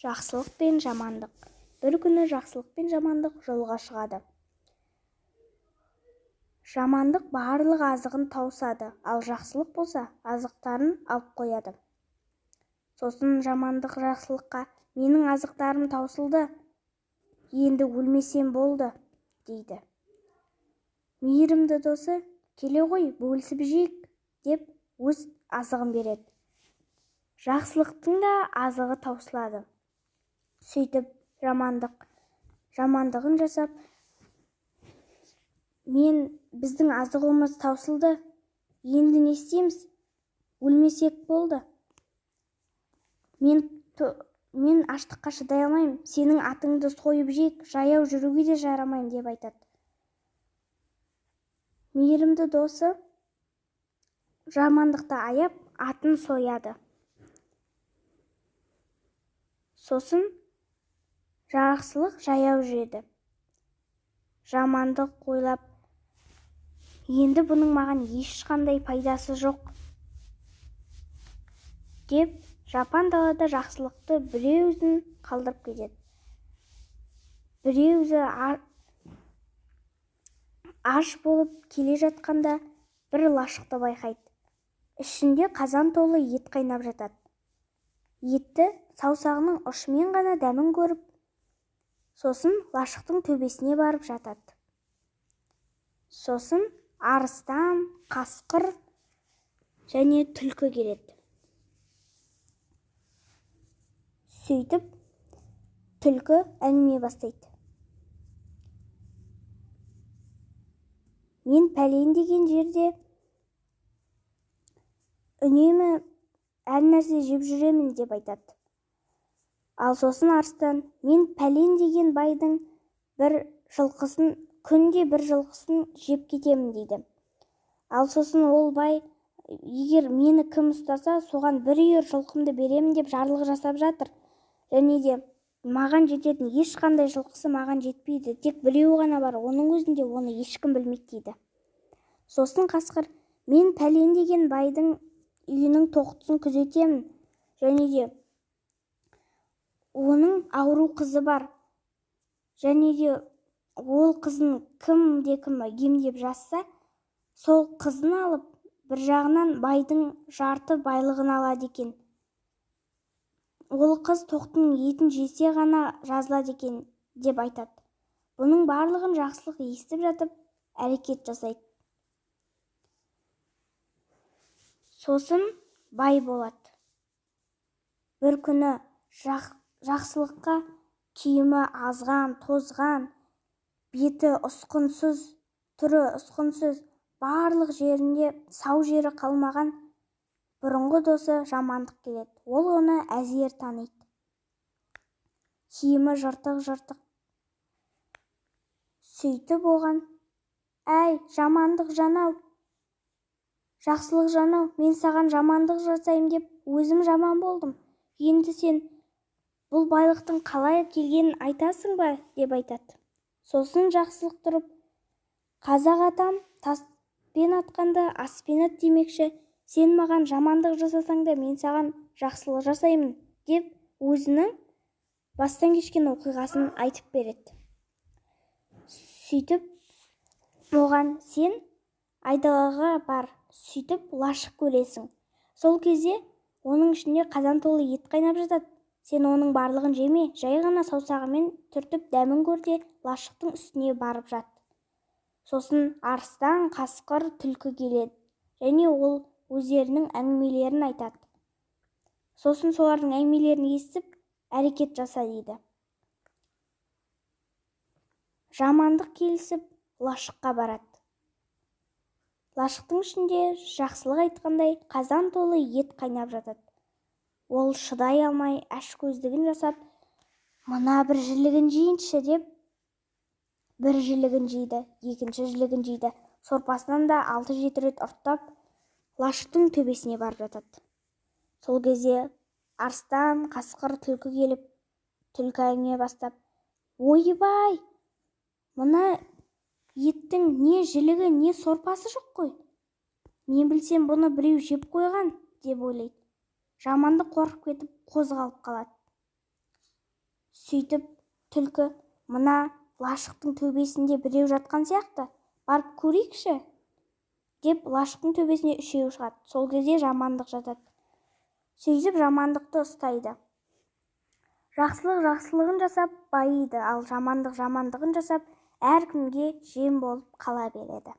Жақсылық пен жамандық. Бір күні жақсылық пен жамандық жолға шығады. Жамандық барлық азығын тауысады, ал жақсылық болса азықтарын алып қояды. Сосын жамандық жақсылыққа: менің азықтарым таусылды, енді өлмесем болды, дейді. Мейірімді досы: келе ғой, бөлісіп жейік, деп өз азығын береді. Жақсылықтың да азығы таусылады. Сөйтіп жамандық жамандығын жасап, мен біздің азығымыз таусылды, енді не істейміз, өлмесек болды, мен аштыққа шыдай алмаймын, сенің атыңды сойып жейік, жаяу жүруге де жарамаймын, деп айтады. Мейірімді досы жамандықты аяп, атын сояды. Сосын жақсылық жаяу жүреді. Жамандық ойлап, енді бұның маған ешқандай пайдасы жоқ, деп жапан далада жақсылықты біреуізін қалдырып кетеді. Біреуізі аш болып келе жатқанда бір лашықты байқайды. Ішінде қазан толы ет қайнап жатады. Етті саусағының ұшымен ғана дәмін көріп, сосын лашықтың төбесіне барып жатады. Сосын арыстан, қасқыр және түлкі келеді. Сөйтіп түлкі әңгіме бастайды. Мен пәлен деген жерде үнемі әр нәрсе жеп жүремін, деп айтады. Ал сосын арыстан: мен пәлен деген байдың бір жылқысын, күнде бір жылқысын жеп кетемін, дейді. Ал сосын ол бай: егер мені кім ұстаса, соған бір үйір жылқымды беремін, деп жарлық жасап жатыр. Және де маған жететін ешқандай жылқысы маған жетпейді, тек біреуі ғана бар, оның өзінде оны ешкім білмейді, дейді. Сосын қасқыр: мен пәлен деген байдың үйінің тоқтысын күзетемін, және де оның ауру қызы бар, және де ол қызын кім де кім емдеп жазса, сол қызын алып, бір жағынан байдың жарты байлығын алады екен. Ол қыз тоқтының етін жесе ғана жазылады екен, деп айтады. Бұның барлығын жақсылық естіп жатып, әрекет жасайды. Сосын бай болады. Бір күні жақсылыққа киімі азған, тозған, беті ұсқынсыз, түрі ұсқынсыз, барлық жерінде сау жері қалмаған бұрынғы досы жамандық келеді. Ол оны әзер таниды. Киімі жыртық-жыртық. Сөйтіп оған: әй, жамандық жанау, жақсылық жанау, мен саған жамандық жасаймын деп өзім жаман болдым. Енді сен бұл байлықтың қалай келгенін айтасың ба, деп айтады. Сосын жақсылық тұрып, қазақ атам таспен атқанда аспен ат демекші, сен маған жамандық жасасаң да мен саған жақсылық жасаймын, деп өзінің бастан кешкен оқиғасын айтып береді. Сөйтіп оған: сен айдалаға бар, сөйтіп лашық көресің. Сол кезде оның ішінде қазан толы ет қайнап жатады. Сен оның барлығын жеме, жай ғана саусағымен түртіп дәмін көр де лашықтың үстіне барып жат. Сосын арыстан, қасқыр, түлкі келеді және ол өздерінің әңгімелерін айтады. Сосын солардың әңгімелерін естіп, әрекет жаса, дейді. Жамандық келісіп, лашыққа барады. Лашықтың ішінде жақсылық айтқандай қазан толы ет қайнап жатады. Ол шыдай алмай ашкөздігін жасап, мына бір жілігін жейінші деп, бір жілігін жейді, екінші жілігін жейді. Сорпасынан да 6-7 рет ұрттап, лашықтың төбесіне барып жатады. Сол кезде арыстан, қасқыр, түлкі келіп, түлкі әңгіме бастап: ойбай, мына еттің не жілігі, не сорпасы жоқ қой. Мен білсем, бұны біреу жеп қойған, деп ойлайды. Жамандық қорқып кетіп, қозғалып қалады. Сөйтіп түлкі: «Мына лашықтың төбесінде біреу жатқан сияқты, барып көрейікші», – деп лашықтың төбесіне үшеуі шығады. Сол кезде Жамандық жатады. Сөйтіп Жамандықты ұстайды. Жақсылық жақсылығын жасап байиды, ал жамандық жамандығын жасап, әркімге жем болып қала береді.